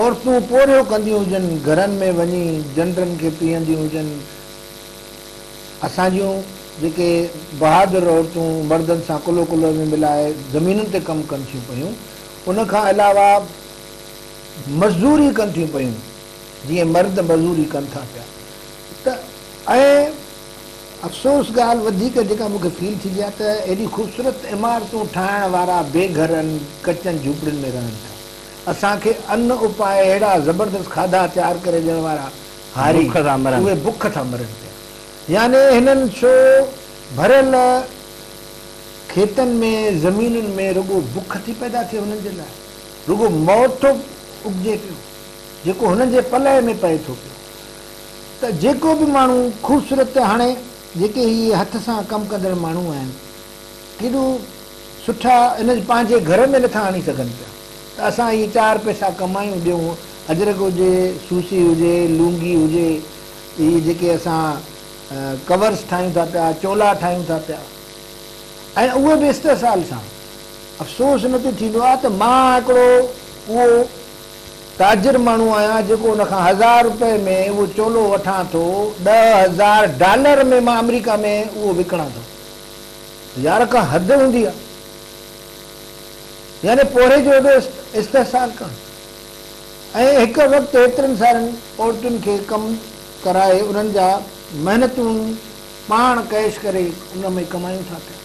عورتون پورهيو ڪنديون هجن گهرن ۾ وڃي جنڊن کي پيهنديون هجن. اسان جون جيڪي بهادر عورتون مردن سان ڪلهو ڪلهي ۾ ملائي زمينن تي ڪم ڪن ٿيون پيون ان کان علاوه مزدوري ڪن ٿيون پيون جيئن مرد مزوري ڪن ٿا پيا ته ۽ افسوس ڳالهه وڌيڪ جيڪا مون کي فيل ٿيندي آهي ته ايڏي خوبصورت عمارتون ٺاهڻ وارا بي گهرن ڪچن جهوپڙين ۾ رهن ٿا. اسان کي ان اپائي اهڙا زبردست کاڌا تيار ڪري ڏيڻ وارا هاري بک ٿا مرن. اهي بک ٿا مرن پيا. يعني هنن ڇو ڀريل کيتن ۾ زمينن ۾ رڳو بک ٿي پيدا ٿئي هنن جي لاء رڳو موت ٿو اگجي پيو جيڪو هنن جي پلئه ۾ پئي ٿو پيو. ته جيڪو به ماڻهو خوبصورت هاڻي جيڪي هي هٿ سان ڪم ڪندڙ ماڻهو آهن ڪيڏو سٺا ان پنهنجي گهر ۾ نٿا آڻي سگهن پيا ته اسان اهي چار پئسا ڪمايون ڏيون اجرڪ هجي سوسي هجي لونگي هجي اهي جيڪي اسان ڪورس ٺاهيون ٿا پيا چولا ٺاهيون ٿا پيا ۽ اهي به استحصال سان افسوس ان تي ٿيندو آهي ته مان هڪڙو اهو تاجر ماڻهو آهيان جيڪو ان کان هزار روپئي ۾ اهو چولو وٺان ٿو، 10,000 ڊالر ۾ مان آمريڪا ۾ اهو وڪڻان ٿو. يار ڪا حد هوندي آهي. يعني پورهئي جو ايڏو استحصال ڪرڻ ۽ هڪ وقت هيترن سارن عورتن کي ڪم ڪرائي انهن جا محنتون پاڻ ڪيش ڪري ان ۾ ڪمايون ٿا پيا.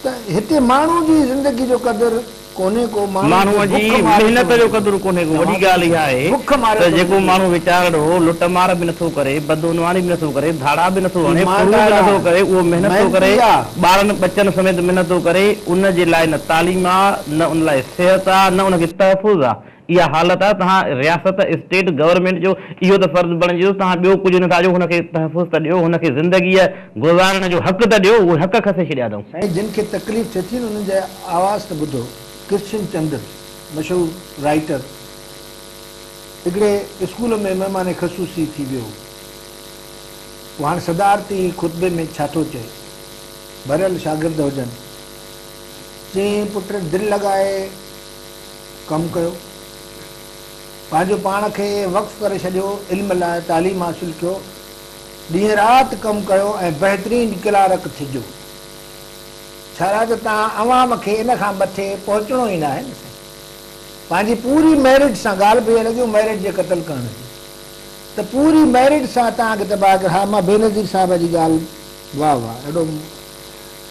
ته هتي ماڻهو جي زندگي جو قدر ڪونهي ڪو، ماڻهوء کي جي بک ماري محنت ٿو جو وڃي. قدر ڪونهي ڪو. وڏي تمام ڳالهه اها آهي بک ماري ته ٿو جيڪو وڃي. ماڻهو ويچارڙو لٽ مار به نٿو ڪري، بدعنواني به نٿو ڪري، ڌاڙا به نٿو هڻي، ڦرون به ايماندار آ، نٿو ڪري، اهو محنت ٿو ڪري، محنتي آ. ٻارن ٻچن سميت محنت ٿو ڪري، ان جي لاء نه تعليم آ، نه ان لاء صحت آ، نه ان کي تحفظ آ. اها حالت آهي توهان رياست اسٽيٽ گورنمينٽ جو اهو ته فرض بڻجي ٿو توهان ٻيو ڪجهه نٿا ڏيو هن کي تحفظ ته ڏيو هن کي زندگيء گذارڻ جو حق ته ڏيو اهي حق کسي ڇڏيا اٿئون. سائين جن کي تڪليف ٿئي ٿي نه انهن جا آواز ته ٻڌو. ڪرشن چندر مشهور رائيٽر هڪڙي اسڪول ۾ مهمان خصوصي ٿي ويو هو. پوء هاڻ صدارتي خطبي ۾ ڇا ٿو چئي. ڀريل شاگرد هجن. چيائين پٽ دل لڳائي ڪم ڪيو. پنهنجو پاڻ کي وقف ڪري ڇڏيو، علم لاء تعليم حاصل ڪيو، ڏينهن رات ڪم ڪيو ۽ بهترين ڪلارڪ ٿجو. ڇالاء ته توهان عوام کي ان کان مٿي پهچڻو ئي ناهي نه سائين. پنهنجي پوري ميرٽ سان ڳالهه پئي لڳي ميرٽ جي قتل ڪرڻ جي ته پوري ميرٽ سان توهان کي تباهه ڪري ها مان بينظير صاحبه جي ڳالهه واه واه اهڙو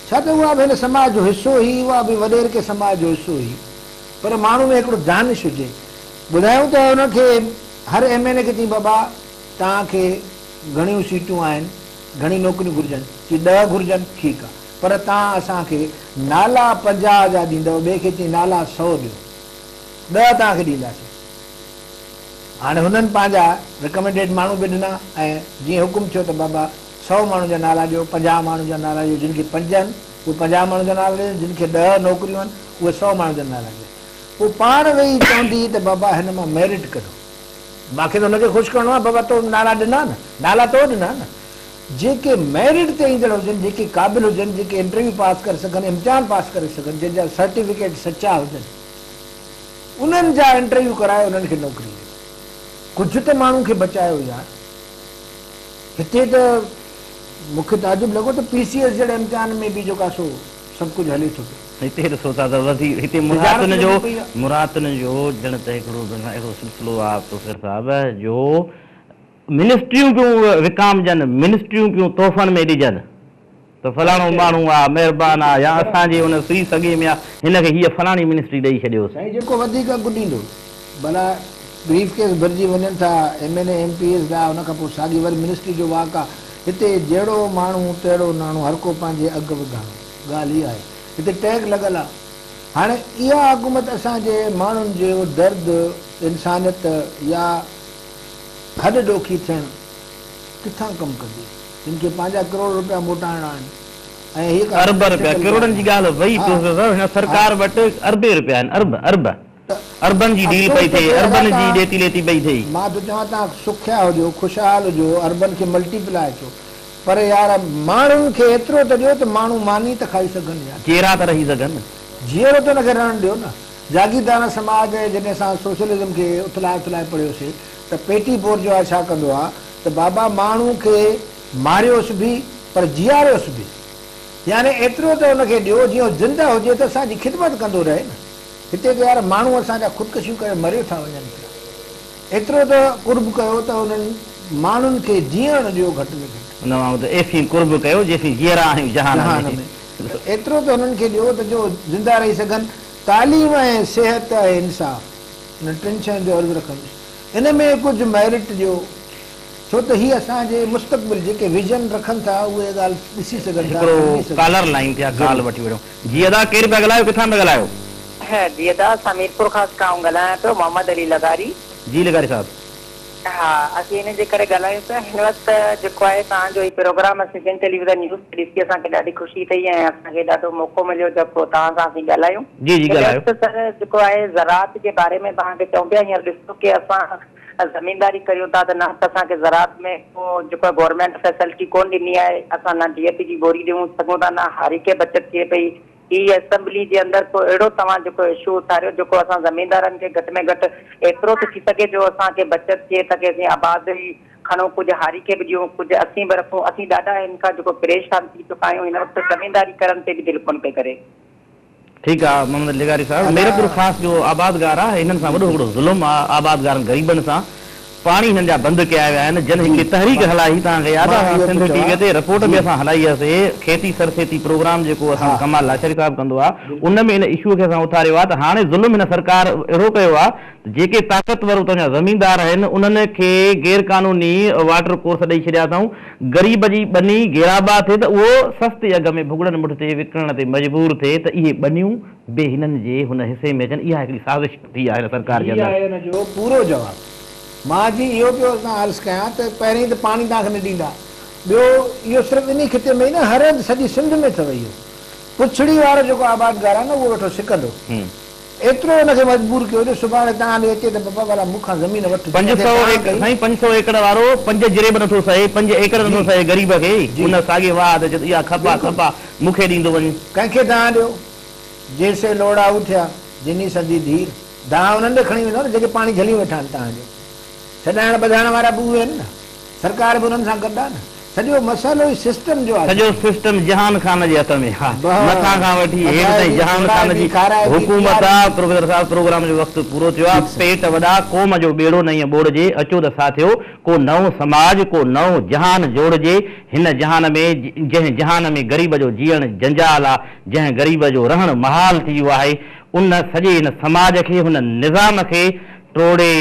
ڇا ته اها به هن سماج جو حصو هئي اها به وڏيرڪي سماج جو حصو هئي. پر ماڻهو ۾ هڪڙو دانش هجي. ٻڌايائون ته ان کي هر ايم اين اي کي چيائين بابا توهان کي گهڻيون سيٽون آهن، گهڻي نوڪريون گهرجن، چي ڏهه گهرجن، ٺيڪ آ پر توهان اسان کي نالا 50 جا ڏيندؤ، ٻئي کي چيائين نالا سئو ڏيو، ڏهه توهان کي ڏينداسين. هاڻي هنن پنهنجا رڪمينڊيڊ ماڻهو به ڏنا ۽ جيئن حڪم ٿيو ته بابا سئو ماڻهن جا نالا ڏيو، 50 ماڻهن جا نالا ڏيو، جن کي پنج آهن اهي 50 ماڻهن جا نالا ڏين، جن کي ڏهه نوڪريون آهن اهي سئو ماڻهن جا نالا ڏين. پوء پاڻ ويهي چوندي ته بابا هن مان ميرٽ ڪڍو. مان کي ته هن کي خوش ڪرڻو آهي، بابا تو نالا ڏنا نه، نالا تو ڏنا نه. جيڪي ميرٽ تي ايندڙ هجن، جيڪي قابل هجن، جيڪي انٽرويو پاس ڪري سگهن، امتحان پاس ڪري سگهن، جن جا سرٽيفڪيٽ سچا هجن، انهن جا انٽرويو ڪرائي انهن کي نوڪري ڏيو. ڪجهه ته ماڻهو کي بچايو يار. هتي ته مون کي تعجب لڳو ته پي سي ايس جهڙي امتحان ۾ به جيڪو آهي سو سڀ ڪجهه هلي ٿو پيو. هتي ڏسو ٿا ته وزير هتي تجارت مراعتن جو لڳي پئي آهي. مراعتن جو ڄڻ ته هڪڙو اهڙو سلسلو آهي توفير صاحب جو منسٽريون پيون وڪامجن منسٽريون پيون تحفن ۾ ڏجن ته فلاڻو ماڻهو آ مهربان آ يا اسان جي ان سوئي سڳي ۾ آ هن کي هيء فلاڻي منسٽري ڏئي ڇڏيوس. سائين جيڪو وڌيڪ اگهه ڏيندو ڀلا بريف ڪيس ڀرجي وڃن ٿا M N A M P As لاء ان کان پوء ساڳي وري منسٽري جو واڪ آ هتي جهڙو ماڻهو تهڙو ناڻو هر ڪو پنهنجي اگهه وگهاڻو ڳالهه اها آهي هتي ٽيگ لڳل آ. هاڻي اها حڪومت اسان جي ماڻهن جو درد، انسانيت يا هڏ ڏوکي ٿيڻ ڪٿان ڪم ڪندي؟ جن کي پنهنجا ڪروڙ رپيا موٽائڻا آهن ۽ هيء ڪا ارب رپيا، پريڪٽيڪل ڪروڙن ڳالهه جي آهي. ڳالهه وئي ها پروفيسر صاحب، هن ها سرڪار وٽ اربين رپيا آهن، ارب، ارب. ته اربن جي ڊيل افسوس پئي ٿو ٿئي، ٿئي ادا اربن جي توهان ڏيتي ليتي پئي ٿئي. مان ٿو چوان توهان سکيا هجو، خوشحال هجو، اربن کي ملٽي پلائي اچو پر يار ماڻهن کي ايترو ته ڏيو ته ماڻهو ماني ته کائي سگهن يار. جيئرا ته رهي سگهن. جيئرو ته ان کي رهڻ ڏيو نه. جاگيرداراڻه سماج جڏهن اسان سوشلزم کي اٿلائي اٿلائي پڙهيوسي ته پيٽي بورجوا ڇا ڪندو آ ته بابا ماڻهو کي ماريوس به پر جياريوس به يعني ايترو ته ان کي ڏيو جيئن هو زنده هجي ته اسان جي خدمت ڪندو رهي نه. هتي ته يار ماڻهو اسان جا خودڪشيون ڪري مريو ٿا وڃن پيا. ايترو ته قرب ڪيو ته انهن ماڻهن کي جيئڻ ڏيو گهٽ ۾ گهٽ. ان وانگر ته ايسين قرب ڪيو جيسين جيئرا آهيون جهان ۾. ۾. ته ايترو ته انهن کي ڏيو ته جو زنده رهي سگهن. تعليم ۽ صحت ۽ انصاف انهن ٽن شين جو عرض رکندس. ان ۾ ڪجهه ميرٽ ڏيو ڇو ته هي اسان جي مستقبل جيڪي ويزن رکن ٿا اهي ڳالهه ڏسي سگهن ٿا هڪڙو سمجهي سگهن ٿا. ڪالر لائين تي آ ڪال ضرور. وٺي وٺون. جي ادا ڪير پيا ڳالهايو ڪٿان پيا ڳالهايو. جي ادا اسان ميرپورخاص کان آئون ڳالهايان پيو محمد علي لغاري. جي لغاري صاحب. ها اسين ان جي ڪري ڳالهايون پيا هن وقت جيڪو آهي توهان جو هي پروگرام اسين سنڌ ٽيليويزن نيوز تي ڏسي اسان کي ڏاڍي خوشي ٿئي ۽ اسان کي ڏاڍو موقعو مليو جيڪو توهان سان اسين ڳالهايون جي جي هن ڳالهايو. وقت سر جيڪو آهي زراعت جي باري ۾ توهان کي چئون پيا هينئر ڏسو ڪي اسان زمينداري ڪريون ٿا ته نه ته اسان کي زراعت ۾ ڪو جيڪو آهي گورنمينٽ فيسلٽي ڪون ڏني آهي اسان نه ڊي اي پي جي ٻوري ڏيون سگهون ٿا نه هاري کي بچت ٿئي پئي هي اسيمبلي جي اندر ڪو اهڙو توهان جيڪو اشو اٿاريو جيڪو اسان زميندارن کي گهٽ ۾ گهٽ ايترو ته ٿي سگهي جو اسان کي بچت ٿئي ته ڪي اسين آباد ئي کڻون ڪجهه هاري کي به ڏيون ڪجهه اسين به رکون اسين ڏاڍا هن کان جيڪو پريشان ٿي چڪا آهيون هن وقت زمينداري ڪرڻ تي به دل ڪونه پئي ڪري. ٺيڪ آ محمد لغاري صاحب ميرپور خاص جو آبادگار آ هنن سان وڏو هڪڙو ظلم آ آبادگارن غريبن سان پاڻي هنن جا بند ڪيا ويا آهن جن هڪڙي تحريڪ هلائي توهان کي ياد آ اسان سنڌ ٽي وي تي رپورٽ به اسان هلائي هئسي کيتي سرسيتي پروگرام جيڪو اسان ڪمال لاشاري صاحب ڪندو آ ان ۾ ان اشو کي اسان اٿاريو آ ته هاڻي ظلم هن سرڪار اهڙو ڪيو آ ته جيڪي طاقتور اتان جا زميندار آهن انهن کي غير قانوني واٽر ڪورس ڏئي ڇڏيا اٿائون غريب جي ٻني غيرآباد ٿئي ته اهو سستي اگهه ۾ ڀڳڙن مٺ تي وڪڻڻ تي مجبور ٿئي ته اهي ٻنيون به هنن جي هن حصي ۾ اچن اها هڪڙي سازش ٿي آهي هن سرڪار جي هي اندر. آهي ان جو پورو جواب. مان جي اهو پيو سان عرض ڪيان ته پهرين ته پاڻي توهان کي نه ڏيندا ٻيو اهو صرف انهي خطي ۾ ئي نه هر هنڌ سڄي سنڌ ۾ اٿو اهو پڇڙي وارو جيڪو آبادگار آهي نه اهو ويٺو سڪندو. ايترو ان کي مجبور ڪيو جو سڀاڻي توهان ڏي اچي ته بابا ڀلا مون کان زمين وٺ جيئن پنج ٿئي سؤ توهان ايڪڙ ڪئي. سائين 500 ايڪڙ وارو پنج جريب نٿو سهي پنج ايڪڙ جي نٿو سهي غريب کي جي ان ساڳي واهه تي چئي ٿو اها کپا بلڪل. کپا مون کي ڏيندو وڃ. ڪنهن کي دانهن ڏيو جي سي لوڙائو ٿيا جني سندي ڌير دانهن انهن ڏي کڻي ويندؤ نه جيڪي پاڻي جهلي ويٺا آهن توهان جو ڇڏائڻ ٻڌائڻ وارا به اهي آهن نه سرڪار به انهن سان گڏ آهي نه. سڄو مسئلو ئي سسٽم جو آهي. سڄو سسٽم جهان خان جي هٿ ۾ آ. مٿان کان وٺي هيٺ تائين جهان خان جي حڪومت آ. پروفيسر صاحب پروگرام جو وقت پورو ٿيو آ. پيٽ وڏا قوم جو ٻيڙو نه ائين ٻوڙجي. اچو ته ساٿيو ڪو نئون سماج ڪو نئون جهان جوڙجي. هن جهان ۾ جنهن جهان ۾ غريب جو جيئڻ جنجال آ، جنهن غريب جو رهڻ محال ٿي ويو آهي، ان سڄي هن سماج کي هن نظام کي ٽوڙي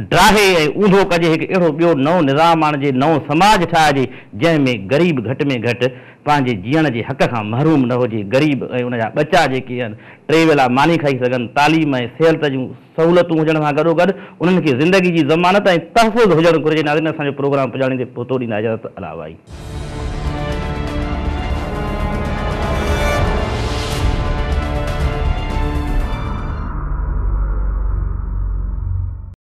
ڊاهي ۽ اونڌو ڪجي هڪ اهڙو ٻيو نئون نظام آڻجي، نئون سماج ٺاهجي، جنهن ۾ غريب گهٽ ۾ گهٽ پنهنجي جيئڻ جي حق کان محروم نه هجي، غريب ۽ ان جا ٻچا جيڪي آهن ٽي ويلا ماني کائي سگهن، تعليم ۽ صحت جون سهولتون هجڻ سان گڏوگڏ انهن کي زندگي جي ضمانت ۽ تحفظ هجڻ گهرجي. ناظرين اسان جو پروگرام پڄاڻي تي پهتو، ڏيندا اجازت الله وائي.